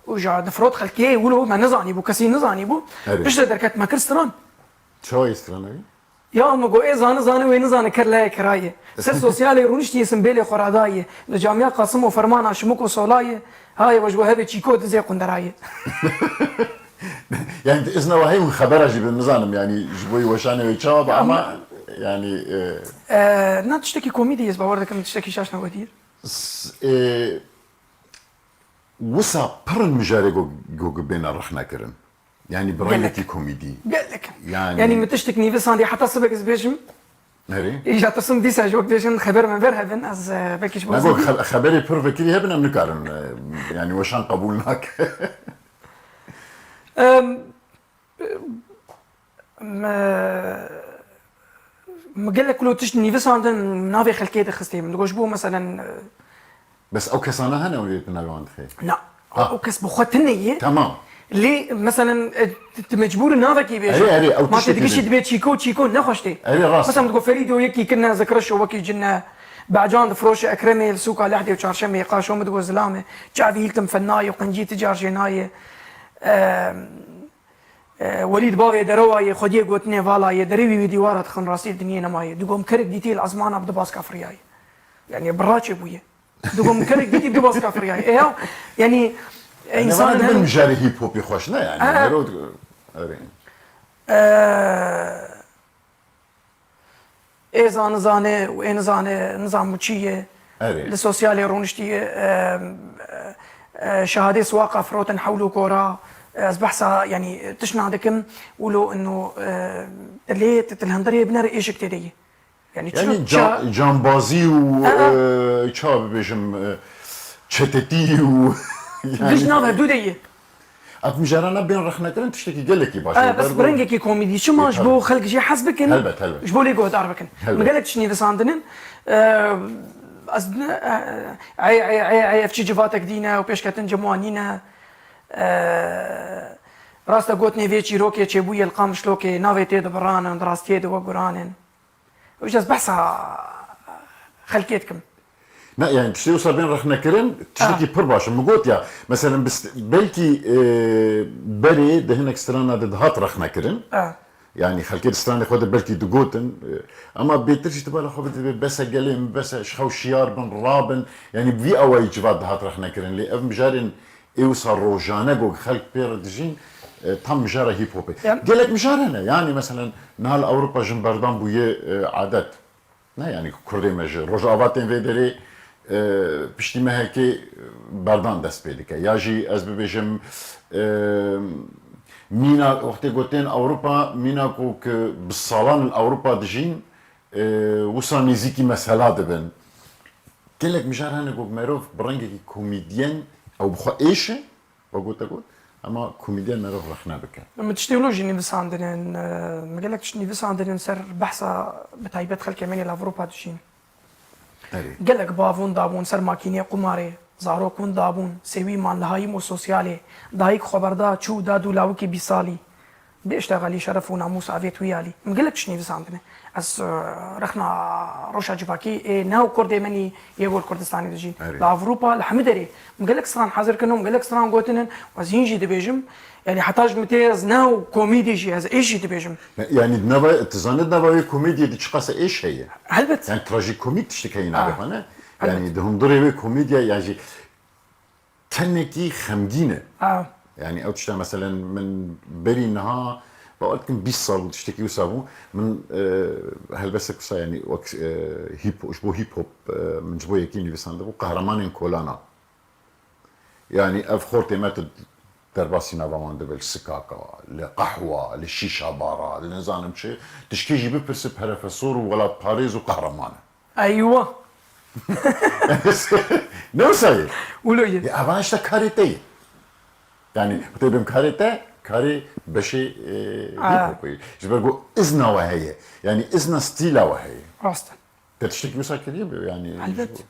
Û ja difrot xelkê wilo me nizanîbû, kesî nizanîbû. Evet. Piştre derket me kir stran. Çawa yê stranayê? Ya min got, ê zani zani wê nizane ker layê kiraye. Ser sosyalê rûniştiye simbêlê xwe radayê. Li camiya Qasim û Fermana şimik û solayê. Hayê we ji we hebê çîko dizê qunderayê. Yani tu izna wahî hûn xebera jî bin nizanim yani ji bo weşanê wê çawa be ama yani, e, E, na tiştekî komîdî ye, ez bawer dikim tiştekî şaş negotiye. S-, e, Wisa pir in mijarê ku, ku, ku bêne rexnekirin. Yani bi Gelek. rengekî komîdî. Gelek. Yani Yani min tiştek nivîsandî heta sibek ez bêjim. Herî. Îja tirsim dîsa ji wek dibêjin xeber me ver hebin, ez e, belkî ji bo Me got xe- xeberê pir vekirî hebin em nikarin e, yani weşan qebûl nake. Em, me, me gelek wilo tişt nivîsandin navê xelkê dixistê. Min digot ji bo meselen e, Bes ew kesana hene wê tu navê wan dixê? Na. Ew kes bi xwe tune ye. Tamam. Lê meselen e, tu- tu mecbûr navekî bêjî. Erê, erê, ew Ma tiştekî tê digişî din. Dibê çîko, çîko nexweş tê. Erê, rast. Mesela min digot Ferîdo yekî kirine zikriş û wekî cin e. Becan difroşe Ekremê li sûka Lehdê û Çarşemê qaşo min digot zilame. Çavî hîl tim fennayê û qencî ti car jê nayê. E, e, Welîd bavê derewa yê xwediyê gotinê vala yê. Derê wî wî dîwara dixin rastî dinyê nemaye. Digot kerek dîtî li ezmana bi du bas kafiriyayê. Yani bi raçê bûye. Digot kerek dîtî bi du bas kafiriyayê. E ya yani Yani insan bana dibin hem mijarê hîp hopî xweş ne yani. Ha. Mero erê. e, ê zanizane û ê nizane nizam û çi ye. Erê. Li sosyalê rûniştiye e, e, şehadê siwaqa firotin hewl û kora. Ez behsa yani tişna dikim wilo ino e, lê tu til hundirê binere êşik tê de ye. Yani çi Yani ça- can, cambazî û Ha. e, ça bibêjim e, çetetî û yani. Giş nav hevdû de ye. Ev mijarana bên rexnekirin tiştekî gelekî baş e. Ha, bes bi rengekî komîdî çima ji bo xelk jê hez bikin, Helbet, helbet. Ji bo lê guhdar bikin. Helbet. Min gelek tişt nivîsandinin. E, ez ne, e, ey, ey, ey, ey, ev çi civatek dîne û pêşketin cem wan nîne. E, rast e gotinê vê çîrokê çêbûye li Qamişlokê, navê tê dibiranin, di rastiyê de wek guran in. Û ji ez behsa xelkê dikim. Ne yani tiştê wisa bên rexnekirin tiştekî pir baş e. Min got ya, mesela bist- belkî e, berê di hinek strana de dihat rexnekirin. Ha. Yani xelkê di stranê xwe de belkî digotin. E, ama bêtir jî tu bala xwe bidibê bese gelê min bese ji xew şiyar bin rabin. Yani vî awayî civat dihat rexnekirin. Lê ev mijarên ê wisa rojane got xelk pê re dijîn e, tam mijara hîp hopê. Ya. Gelek mijar hene. Yani mesela niha li Ewropa jin berdan bûye e, adet. Ne yani Kurdê me ji Rojava tên vê derê e, piştî mehekê berdan dest pê dike. Ya jî ez bibêjim e, mîna wextê gotên Ewropa, mîna ku ki bi salan li Ewropa dijîn e, wisa nêzîkî mesela dibin. Gelek mijar hene ku merov bi rengekî komîdyen ew bi xwe êş e, we gote got, ema komîdyen merov rexne bike. Min tiştê wilo jî nivîsandinin, e, min gelek tişt nivîsandinin ser behsa bi taybet xelkê me yê li Ewropa dijîn. Erê. Gelek bavûn dabûn ser makînê qumarê, zarok win dabûn, sêwî man li hayîm û sosyalê, dayik xwe berda çû da dû lawikî bîst salî. Bêştexelî şeref û namûs avêt wî alî. Min gelek tişt nivîsandine. Ez e, rexna roşa civakî ê nav Kurdê min î yê gor Kurdistanê dijî. Erê. Li Ewropa, li hemî derê. Min gelek stran hazir kirin û min gelek stran gotinin. Ez hîn jî dibêjim. Yani heta ji min tê ez nav komîdî jî, ez êş jî dibêjim. Yani nava, tu zanî nava wê komediyê de çiqas êş heye. Helbet. Yani trajikomîk tiştek heye Ah. navê xwe ne? Yani di hundirê wê komediya ya jî tenekî xemgîn e. Ah. Yani ew tişta meselen min berî niha bawer dikim bîst sal bû tiştekî wisa bû. Min e, helbestek wisa yani wek e, hip, ji bo hip hop e, min ji bo yekî nivîsandibû Qehremanên Kolana. Yani ev xortê me tu derbasî nava wan dibe li sikaka, li qehwa, li şîşa bara, li nizanim çi, tişkê jî bipirse perefesor û welatparêz û qehreman e. Eywa. Ne wisa ye? Wilo ye. Ya eva işte karê te ye. Yani tê bim karê te, karê beşê e, Aa. hip hopê. Ji ber ku izna we heye. Yani izna stîla we heye. Rast e. Te tiştekî wisa kiriye bi yani. Helbet.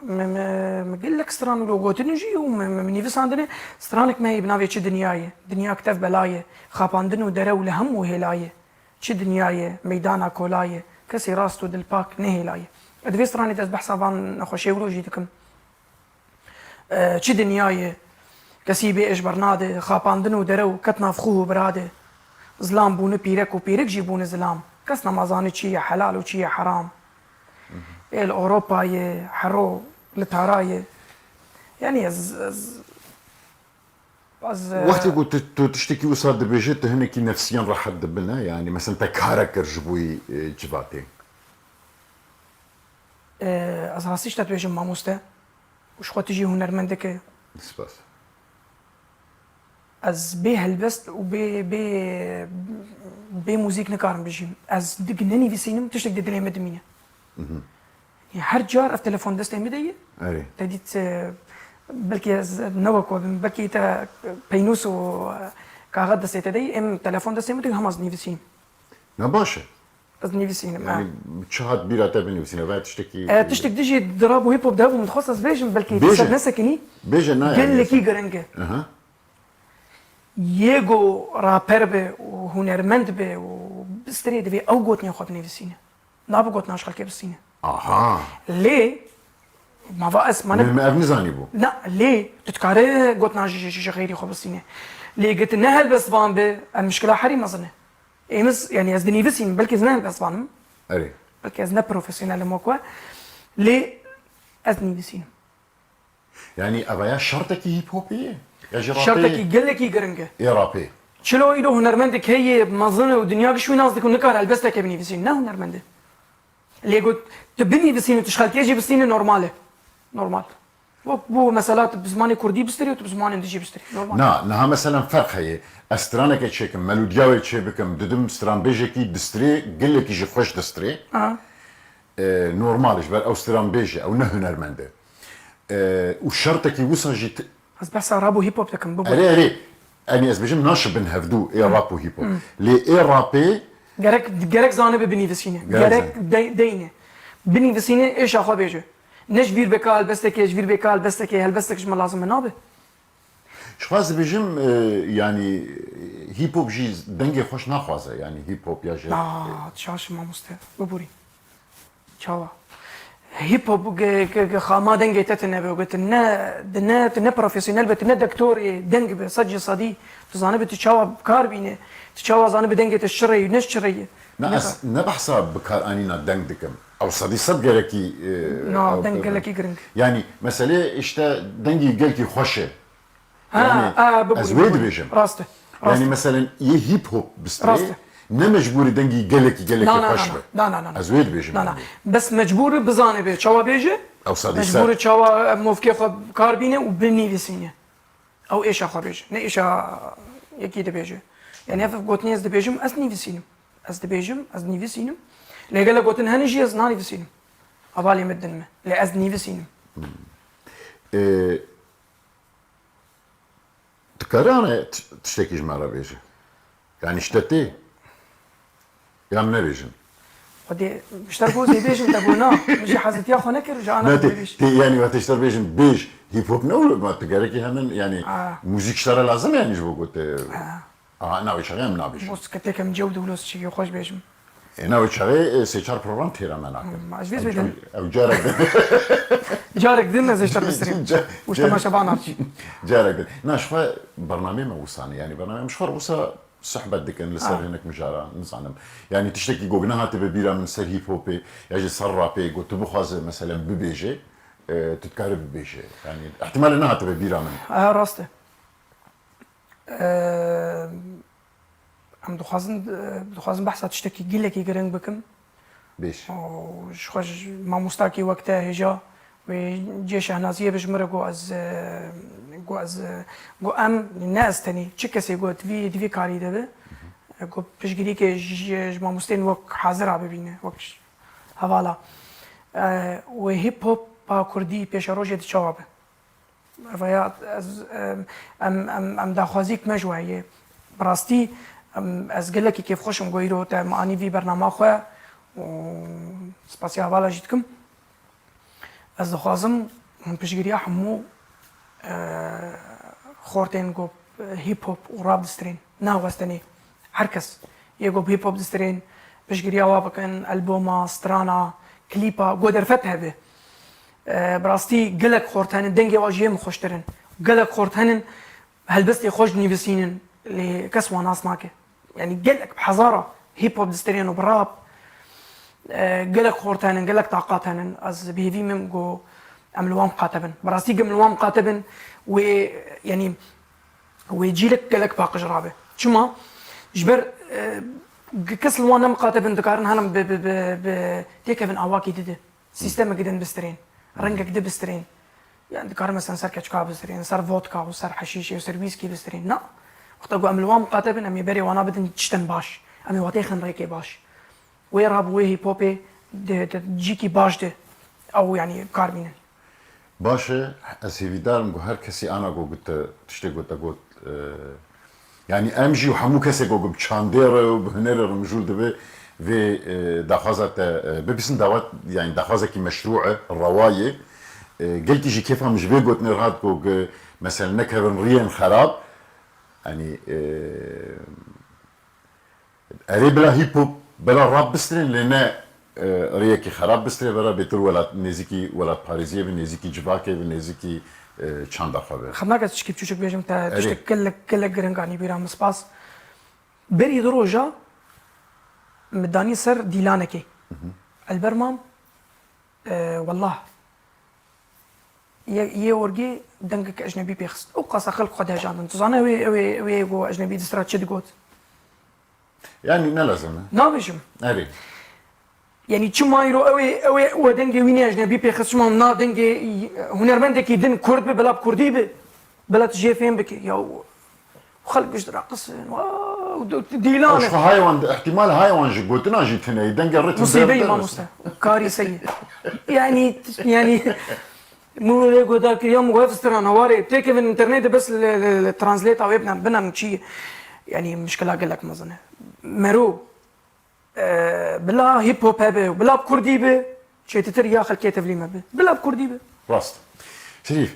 Me, me, me gelek stran wilo gotin jî û me, me, me nivîsandine. Stranek me heye bi navê Çi Dinya Ye. Dinya kitev bela ye. Xapandin û dere û li hemû hêla ye. Çi dinya ye, meydana kola ye. Kesê rast û dilpak nehêla ye. Di vê stranê de ez behsa van nexweşê wilo jî dikim. E, çi dinya ye? Kesî bê êş bernade, xapandin û dere û ket nav xwe û birade. Zilam bûne pîrek û pîrek jî bûne zilam. Kes nema zane çi ye helal û çi ye heram. Ê li Ewropa ye, hero li tara ye. Yani ez, ez, ez, e, Wextê ku tu, tu tiştekî wisa dibêje, tu hinekî nefsiyan rehet dibine, yani mesela te kare kir ji bo yî, e, civatê. E, ez rastî ji te dibêjim mamoste. Û ji xwe tu jî hunermendek e. Spas. Ez bê helbest û bê, bê, bê muzîk nikarim bijîm. Ez di-, nenivîsînim, tiştek di dilê min dimîne. Her car ev telefon destê min de ye. Erê. Te dît, e, belkî ez ne wek we bim, belkî te peynûs û, e, kaxet destê te de ye, em telefon destê min de ye, hema ez nivîsînim. Ne baş e. Ez nivîsînim, ha. Yani çi hat bîra te binivîsîne, veya tiştekî E, tiştek dijî di rap û hip hop de hebû, min dixwest ez bêjim, belkî Bêje. ser nesekinî. Bêje, nayê. Gelekî giring e. Aha. Yê ku raper be û hunermend be û bistirê, divê ew gotinên xwe binivîsîne. Nabe gotina ji xelkê bistîne. Aha. Lê mava ez mane Min, min ev nizanîbû. Na, lê tu dikare gotina ji, ji, ji xeyrî xwe bistîne. Lê gi tu ne helbestvan be, ev mişkila herî mezin e. Êmiz, yani ez dinivîsînim, belkî ez ne helbestvan im. Erê. Belkî ez ne profesyonel im wek we. Lê ez dinivîsînim. Yani evaya şertekî hip hopê ye? Ya ji rapê? Şertekî gelekî giring e. Ê rapê. Çilo îro hunermendek heye, mezin e û dinya giş wî nas dike û nikare helbestekê binivîsîne. Ne hunermend e. Lê got, tu binivîsînî, tu ji xelkê jî bistînî normal e. Normal. Wek bû mesela tu bi zimanê kurdî bistirî û tu bi zimanên dijî bistirî. Normal. Na, niha meselen ferq heye. Ez straneke çêkim, melodiyawê çê bikim, didim stranbêjekî distirê, gelekî jî xweş distirê. Aha. E, normal e, ji ber ew stranbêj e, ew ne hunermend e. E, û şertekî wisa jî t- Ez behsa rap û hip hop dikim, bibû. Erê, erê. Yanî ez bêjim naşibin hevdû, ê rap û hip hop. Lê ê rapê Gerek, gerek zanibe binivîsîne. Gerek Gerek zan- de-, deyne. Binivîsîne, êşa xwe bêje. Ne ji vîr beka helbestekê, ji vîr beka helbestekê, helbestek ji min lazim e, nabe. Ji xwe ez dibêjim, e, yanî hip hop jî dengê xweş naxwaze, yanî hip hop ya jî. Na, şaş mamoste, biborî. Çawa? Hip hop ge-, ge-, ge-, xama dengê te tune be, ge tu ne, tu ne, tu ne profesyonel be, tu ne dektorê deng be, sed ji sedî tu zanibe tu çawa bi kar bîne, tu çawa zanibe dengê te şireyî, ne şireyî. Na, Ne ez kar. ne behsa bikaranîna deng dikim. Ew sedî sed gerekî, e, Na, ew deng be. gelekî giring. Yanî, meselê işte dengî gelkî xweş e. Ha, Yani, ha, bibû, ez bibû. wê dibêjim. Rast e. Rast Yani, e. meselen, yê hip hop bistrê, Rast e. ne mecbûrî dengî gelekî, gelekî Na, na, xweş na, be. na, na, na, na. Ez wê dibêjim. Na, na. yani. Bes mecbûr e bizanibe çawa bêje. Ew sedî sed. Mecbûr e çawa movkê xwe bi kar bîne û binivîsîne. Ew êşa xwe bêje. Ne êşa yekî dibêje. Yani ev gotinê ez dibêjim, ez nivîsînim. Ez dibêjim, ez nivîsînim. Lê gelek gotin hene jî ez nanivîsînim. Hevalê min din me. Lê ez nivîsînim. Ee, Dikare ana t-, tiştekî ji me re bêje? Yani ji te tê? Ya em nebêjin? Xwedê ji te re got ez ê bêjim, te got na. Min jî hezetiya xwe nekir, ji ana Ne te tê, bêj. tê, yani wextê ji te re bêjin, bêj, hip hop ne û ma tu gerekî hemin, yani Aa. muzîk ji te re lazim e, yani ji bo ku te Aa. Aha, na wê çaxê em nabêjin. Muzîketeke min cewd û los çîkê xweş bêjim. Ê, na wê çaxê, e, sê çar program têra me nakin. Hmm, ez vê Ew zêde. ca-, ew carek din. Carek din ez ê ji te re bistînim. Ca-, Û ji ca-, temaşevanan jî. Carek din. Na, ji xwe bernameyê me wisa ne. Yani bernameyê me ji xwe re wisa sohbet dikin li ser Ha. hinek mijara, nizanim. Yani tiştekî ku nehatibe bîra min ser hip hopê ya jî ser rapê, ku tu bixwaze meselen bibêje, e, tu dikare bibêje. Yani ihtimalê nehatibe bîra min. Ha, rast e. Eee, em dixwazin, dixwazin behsa tiştekî gelekî giring bikim. Bêj. Û ji xwe ji mamostakî wek te hêja wê cê şehnaziyê be ji min re got ez, eee, got ez, eee, got em, ne ez tenê, çi kesê got vî, di vî karî de be, got piştgirîkê ji, ji mamosteyên wek hazira bibîne, wek ji hevala. Eee, wê hip hop pa kurdî pêşerojê di çawa be? Vaya ez, em, em, em, em daxwazîk me ji we heye. Bi rastî, em, ez gelekî kêfxweş im ku îro te me anî vî bernama xwe û spasiya hevala jî dikim. Ez dixwazim hûn piştgiriya hemû, e, xortên ku hip hop û rap distirên, ne wes tenê. Her kes yê ku bi hip hop distirên, piştgiriya wa bikin, alboma, strana, klîpa, ku derfet hebe. E, bi rastî gelek xort henin, dengê wa ji yê min xweştir in. Gelek xort henin, helbestê xweş dinivîsînin, lê kes wan nas nake. Yanî gelek bi hezara hip hop distirên û bi rap, e, gelek xort henin, gelek taqat henin. Ez bi hêvî me im ku em li wan miqate bin. Bi rastî ku em li wan miqate bin, wê, yanî, wê cîlek gelek paqij rabe. Çima? Ji ber, e, kes li wan ne miqate bin, dikarin herin bi, bi, bi, bi têkevin awakî dide. Sîstemek din bistirên. Rengek di bistirên. Yani dikarin mesela ser keçika bistirên, ser vodka û ser heşîşê û ser wîskî bistirên. Na. Wexta ku em li wan miqate bin, em ê berê wana bidin tiştên baş. Em ê watê xin rêkê baş. Wê rap wê hîpopê di, di cîkî baş de ew, yanî, kar bînin. Baş e, ez hêvîdar im ku her kesî ana ku te tiştê ku te got, e, yanî em jî û hemû kesê ku bi çandê re û bi hunerê re mijûl dibe vê, e, daxwaza te, e, bibîsin dawa, yanî daxwazekî meşrû e, rewa ye. E, gelkî jî kêfa min ji vê gotinê re hat ku, ku mesela nekevin riyên xerab. Yanî, e, erê bila hîp hop, bila rap bistirên, lê ne, e, rêyekî xerab bistirê, bila bêtir welat, nêzîkî welatparêziyê be, nêzîkî civakê be, nêzîkî, e, çanda xwe be. Xem nake tişkî biçûçik bêjim te, Erê. Tiştek gelek, gelek giring anî bîra min, spas. Berî du roja min danî ser dîlanekê. Hı hı. Elber mam, e, wellah, yê, yê orgê dengek ecnebî pê xist. Ew qasa xelk xwe dihejandin. Tu zane ew ê, ew ê, ew ê ku ecnebî distira çi digot? Yanî ne lazim e. Nabêjim. Erê. Yanî çima îro ew ê, ew ê, ew ê dengê wî nê ecnebî pê xist, çima na dengê hunermendekî din kurd bi, bila bi kurdî bi, bila tu jê fêm bikî. Ya xelk giş diraqisin. Wow, dîlan e. Ew jî hay wan, ihtimal hay wan ji gotina jî tune ye. Dengê ritim Musîbeyî mamoste. Karî seyî. Yanî, yanî, Min wê guhdar kir, ya min got, ev strana warê têkevin înternetê, bes li, li, li translêta wê bine, bine min çi, yanî mişkila gelek mezin e. Mero, e, bila hip hop hebe, bila bi kurdî be, çêtitir ya xelkê tevlî me be. Bila bi kurdî be. Rast. Şerîf,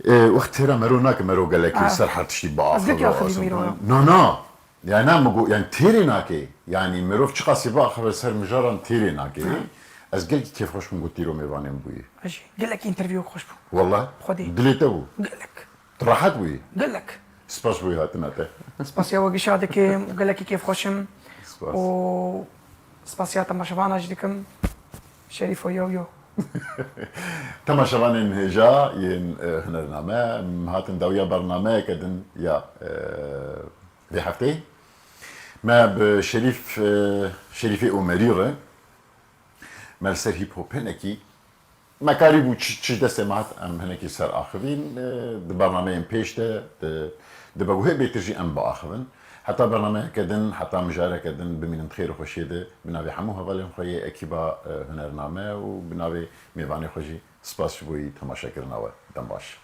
e, wext têra mero nake, mero gelekî Ah. ser her tiştî biaxive. Ez gelekî axivî mîro ya. Na, na. Yani, ne, min got, yani, têrê nake. Yani, mirov çiqasî biaxive ser mijaran têrê nake. Hı. Ez gelekî kêfxweş bûm ku tu îro mêvanê min bûyî. Ez jî gelekî interview xweş bû. Wallah. Xwedê. Dilê te bû. Gelek. Tu rehet bûyî. Gelek. Spas bo hatina te. Spasiya we gişa dikim, gelekî kêfxweş im. Spas. Û spasiya temaşevana jî dikim. Şerîfo yo yo. Temaşevanên hêja yên, e, Hunername, em hatin dawiya bernameyeke din ya, e, vê hefteyê. Me bi Şerîf, e, Şerîfê Omerî re me li ser hîp hop hinekî me karîbû çi, çi destê me hat, em hinekî ser axivîn, e, di bernameyên pêş de, di, di beguhê bêtir jî em biaxivin. Heta bernameyeke din, heta mijareke din, bimînin di xêr û xweşiyê de, bi navê hemû hevalên xwe yê ekîba, e, Hunername û bi navê mêvanê xwe jî spas ji bo yî temaşekirina we. Dem baş.